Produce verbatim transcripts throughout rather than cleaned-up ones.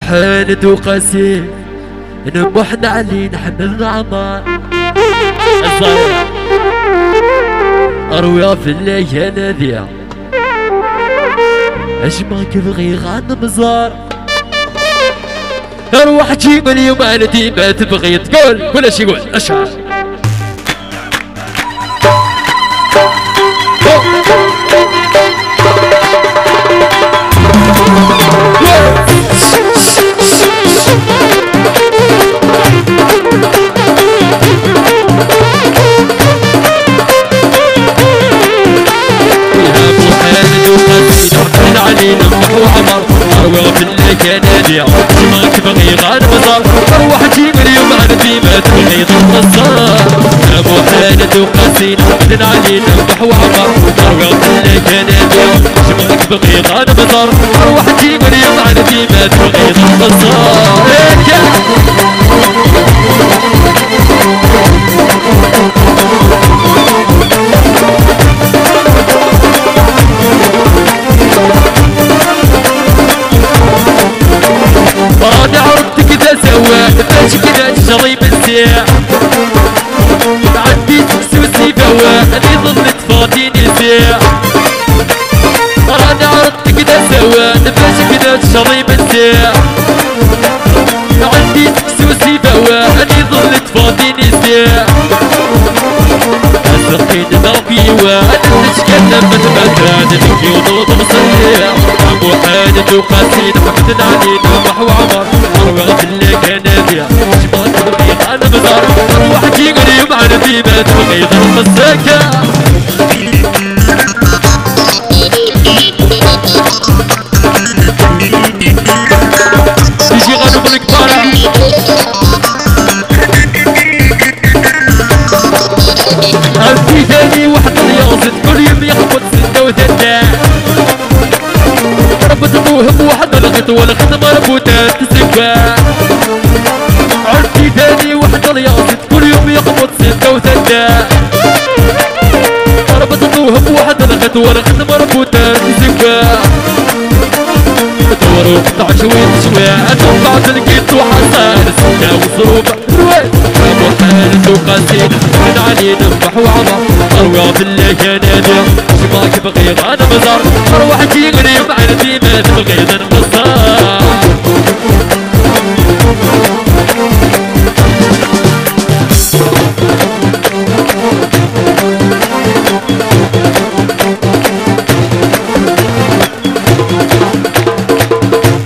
Ḥen d uqasi n Muḥend Ɛli Nḥemmed Ɛmar. Ẓer. Rwiɣ fell-ak anadi. Acma k-bɣiɣ ad nemẓer. Arwaḥ ǧi اليوم على ديما تبغي تقول ولا شي يقول أشعر. يا محمد وقاسي، نحن علينا نحو عمر، أروى في الليل كنادي، ما كبغي غير بزار، أروح جيب اليوم على ديما تبغي تنتصر. أبو حالد وقاسي، نحن علينا نحو عمر، أروى في الليل كنادي، ما كبغي غير بزار، أروح جيب اليوم على ديما تبغي تنتصر. راني عرفتك ذا سواد، باش كذا تشري بالسيع. عندي تكسوسي بواه، اللي ظلت فاضي نسيع. راني عرفتك ذا سواد، باش كذا تشري بالسيع. عندي تكسوسي بواه، اللي ظلت فاضي نسيع. سقيت ضربي وانت تتكلم متمتع، تبكي وتغضب صيح. أبو حالد وقاسي، نحمد علينا نحو عمر، أروى في الليل كنادي، شبغت تبغي أنا مزار، وحدي اليوم على ديما تبغي ضرب السكة. يجي غنم الكبارة. عندي ثاني واحد اليوزد، كل يوم يخبط ستة وثلاثة. ربط موهب واحد الغيط والخدمة ربوتات تسكا. عندي ثاني واحد اليوزد، كل يوم يخبط ستة وثلاثة. ربط موهب واحد الغيط والخدمة ربوتات تسكا. دور وقطع شوية شوية، أتوقع تلقيت وحصل ستة وصوبة. رويت. أبو حالد وقاسي، من علي نفح وعمر، أروى في الليل كنادي، شباك بغي غنبزر، أروح جيغني مع الديمة بغي ننقصر.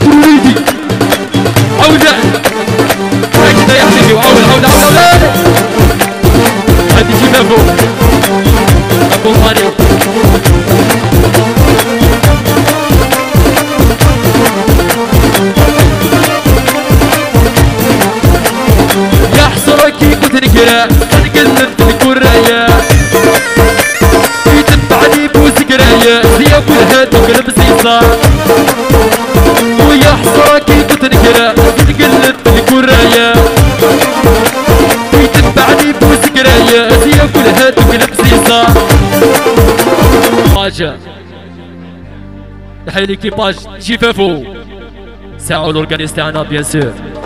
وليدي. عاود. هكذا يا حبيبي، وعاود، عاود، عاود، عاود. هادي جيبها فوق. أبو طارق. يا حسرة كي كنت نقرا، نقلب الكراية. يتبعني بوس قراية، ياكل هادوك البزيزة. ويا حسرة كي كنت نقرا، نقلب الكراية. يتبعني بوس قراية، ياكل هادوك البزيزة. حاجة. تحية ليكيباج جيفافو. ساعة l'organiste تاعنا، bien sûr.